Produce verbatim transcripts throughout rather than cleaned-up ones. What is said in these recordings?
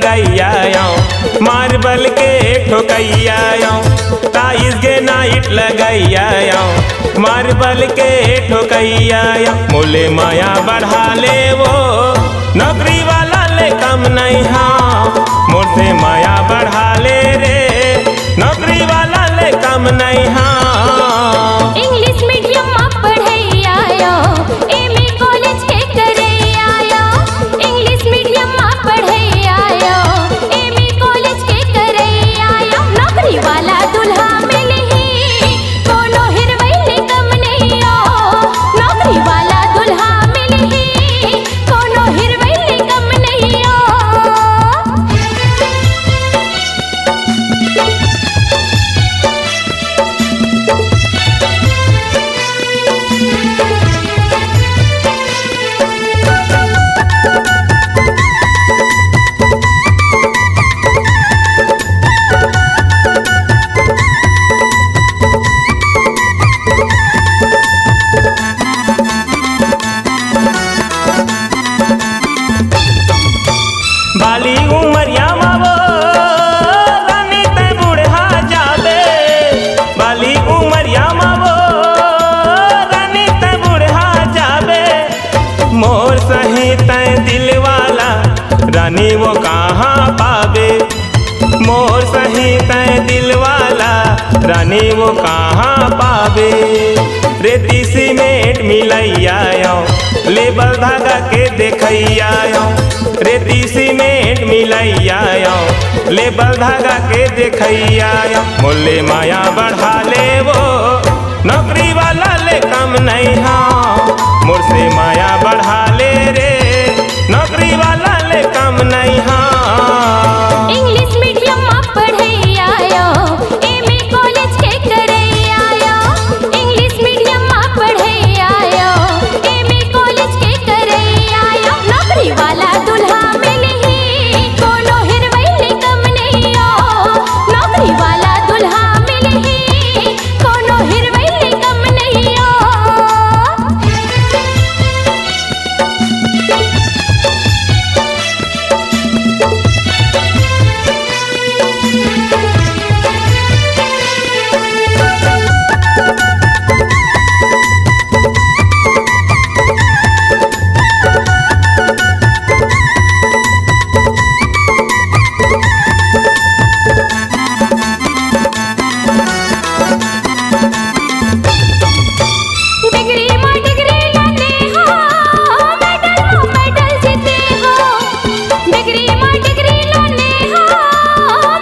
आयो, मार्बल के ठोकैया आयो, टाइल्स ग्रेनाइट लगैया आयो, मार्बल के ठोकैया आयो। मोले मया बढ़ा ले वो, नौकरी वाला ले कम नहीं हाँ। मोर से मया बढ़ा ले रे, नौकरी वाला ले कम नहीं हाँ। इंग्लिश मीडियम म पढ़ैया आयो, एमए कॉलेज के करैया आयो। इंग्लिश मीडियम म पढ़ैया आयो, एमए कॉलेज के करैया आयो। नौकरी वाला दूल्हा मिलही, कोनो हिरवई ले कम नहीं ओ। नौकरी वाला दूल्हा मिलही, कोनो हिरवई ले कम नहीं ओ। बाली उमरिया मा वो रानी तैं बुढ़ा जाबे, बाली उमरिया मा वो रानी तैं बुढ़ा जाबे। मोर सही तैं दिल वाला रानी वो कहाँ पाबे, मोर सही तैं दिल वाला रानी वो कहाँ पाबे। रेती सीमेंट मिलैया आयो, लेबल धागा के देखैया आयो। रेती सीमेंट मिलैया आयो, लेबल धागा के देखैया आयो। मोले मया बढ़ा ले वो, नौकरी वाला ले कम नहीं हाँ। मोर से मया बढ़ा ले रे, नौकरी वाला ले कम नहीं हाँ। इंग्लिश मीडियम म पढ़ैया आयो, एमए कॉलेज के करैया आयो। इंग्लिश मीडियम म पढ़ैया आयो, एमए कॉलेज के करैया आयो। नौकरी वाला दूल्हा मिलही, कोनो हिरवई ले कम नहीं ओ। नौकरी वाला दूल्हा मिलही, कोनो हिरवई ले कम नहीं ओ। डिग्री म डिग्री लाने हो, मेडल म मेडल जीते हो। डिग्री म डिग्री लाने हो,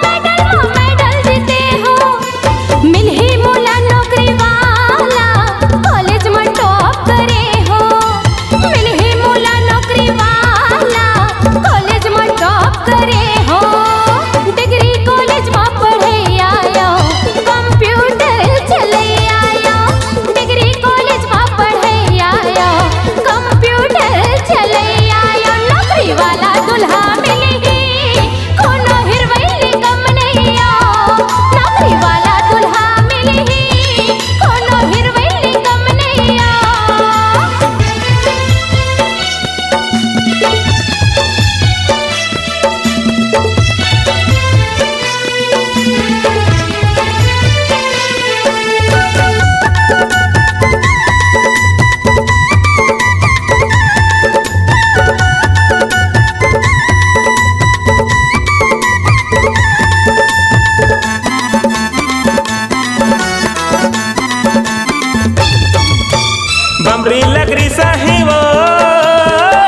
मेडल म मेडल जीते हो। मिलही मोला नौकरी वाला, कॉलेज म टॉप करे हो। मिलही मोला नौकरी वाला, कॉलेज म टॉप करे हो। डिग्री कॉलेज म पढ़े आयो, कंप्यूटर चले आयो। डिग्री कॉलेज म पढ़े आयो, कंप्यूटर चले आयो। नौकरी वाला दूल्हा मिलही, कोनो हिरवई ले कम नइ ओ। नौकरी वाला दूल्हा मिलही, कोनो हिरवई ले कम नइ ओ। बमरी लकरी सही वो,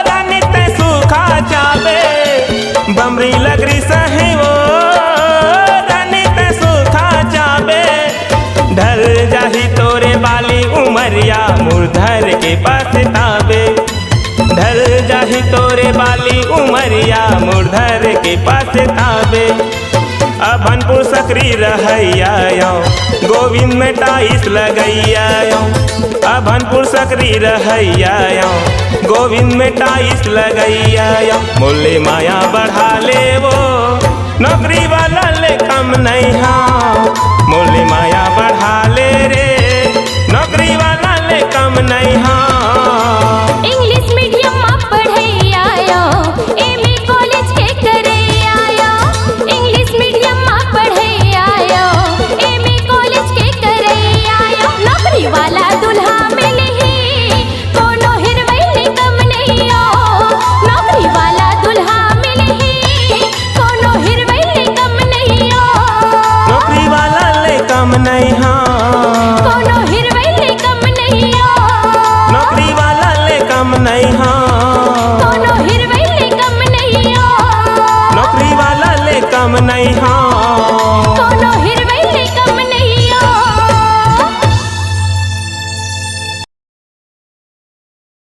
रानी तैं सूखा जाबे। बमरी लकरी सही वो, रानी तैं सूखा जाबे। ढल जाही तोरे बाली उमरिया, मुरधर के पछताबे। ढल जाही तोरे बाली उमरिया, मुरधर के पछताबे। अभनपुर सकरी रहैया आयो, गोविंद में टाइस लगैया आयो। अभनपुर सकरी रहैया आयो, गोविंद में टाइस लगैया आयो। मोले माया बढ़ा ले वो, नौकरी वाला ले कम नइ हा। मोले माया बढ़ा ले रे, नौकरी वाला ले कम नइ हा। इंग्लिश मीडियम म पढ़े आयो, एमए कॉलेज के करे कम नहीं हो।